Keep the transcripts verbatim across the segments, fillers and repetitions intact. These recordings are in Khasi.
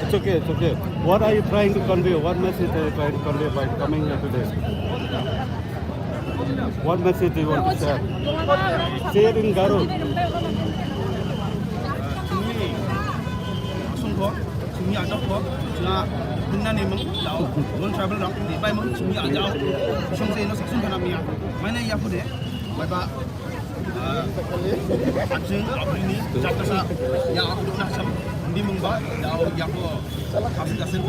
It's okay, it's okay. What are you trying to convey? What message are you trying to convey by coming here today? What message do you want to share? Say it in Garo. Sungko, sungya joko, sungya hina ni mung, jao, don tribal rang, di bai mung, sungya jao, sung se no sung kana mia. Mana ya kude, bai ba, ah, atsing, abrini, jaka sa, ya aku duk nak sam, di mung ba, jao, ya ko, asin asin,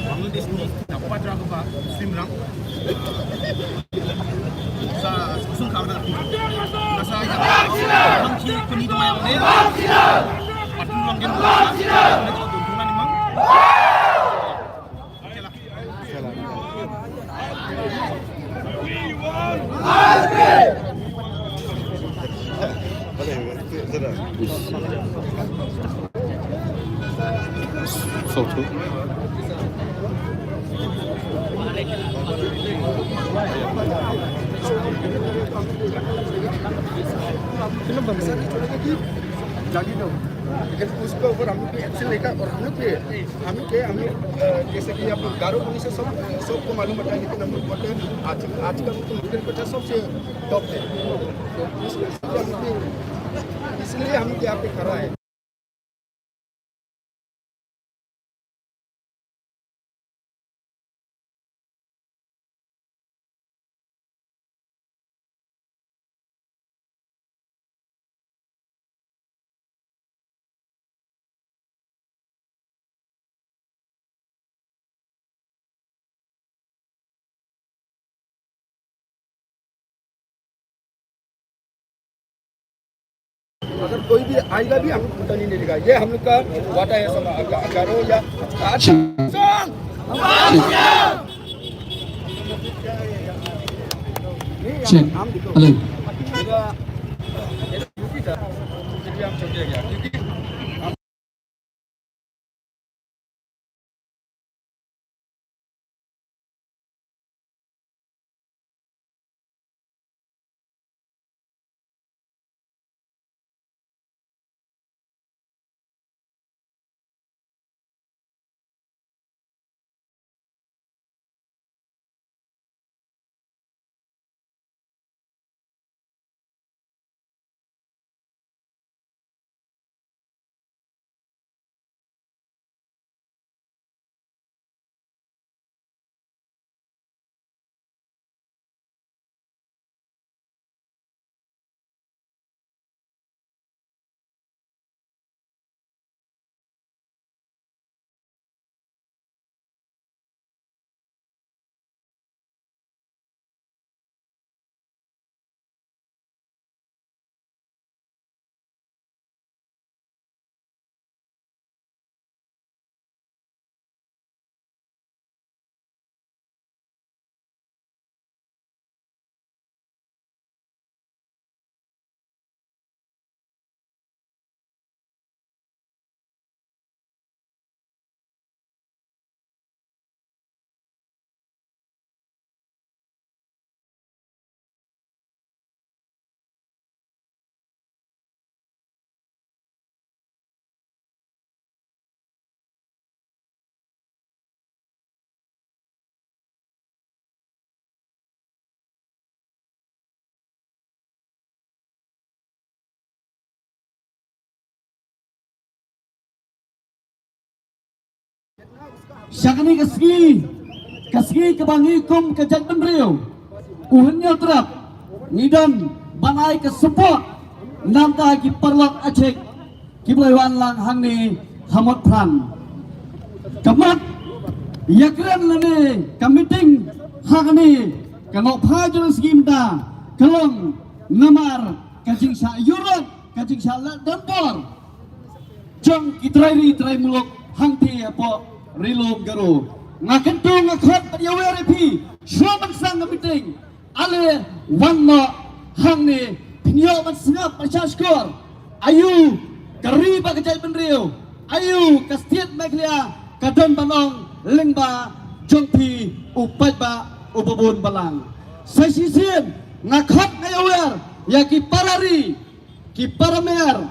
Bangladesh ni, ya ko patra ko ba, sim rang. Sa sung ka na. Sa ya. Ang ki ko ni to ya ne. Atu long gen. Na ki ko na ni mang. Sawtu. जाली दो। लेकिन उसके ऊपर हम लोग भी एक्शन लेकर और हम लोग भी, हम लोग के, हम लोग, अ, जैसे कि अब गारो पुलिस से सब, सबको मालूम होता है, लेकिन हम लोग बोलते हैं, आज, आज का तो मुस्लिम को सबसे टॉप है। तो इसलिए हम लोग भी, इसलिए हम लोग यहाँ पे खड़ा है। अगर कोई भी आएगा भी, हम लोग फुर्सत नहीं लेगा। ये हम लोग का वादा है, सब गा-, गारो या आज। Check. Hello. Sha kane ka sngi, ka sngi kaba ngi kum ka jaitbynriew u Hynñiewtrep ngi don ban ai ka support namar ki paralok Achik kiba la wan lang hangne ha Motphran. Ka mat ïakren lane ka meeting hangne ka nohphai jong ka sngi mynta ka long namar ka jingshah ïurok, ka jingshah leh donbor jong ki trai ri trai muluk hangtei hapoh Ri Lum Garo. Nga kyntu, nga khot bad ïawer ïa phi shuwa ban sdang ka meeting. Ale wan noh hangne, phin ïoh ban sngap bad shah shkor. Aïu ka ri bad ka jaitbynriew, aïu ka state Meghalaya ka don ban ong lyngba jong phi u paidbah uba bun balang. Sa shisien nga khot, nga ïawer ïa ki para ri, ki para mer,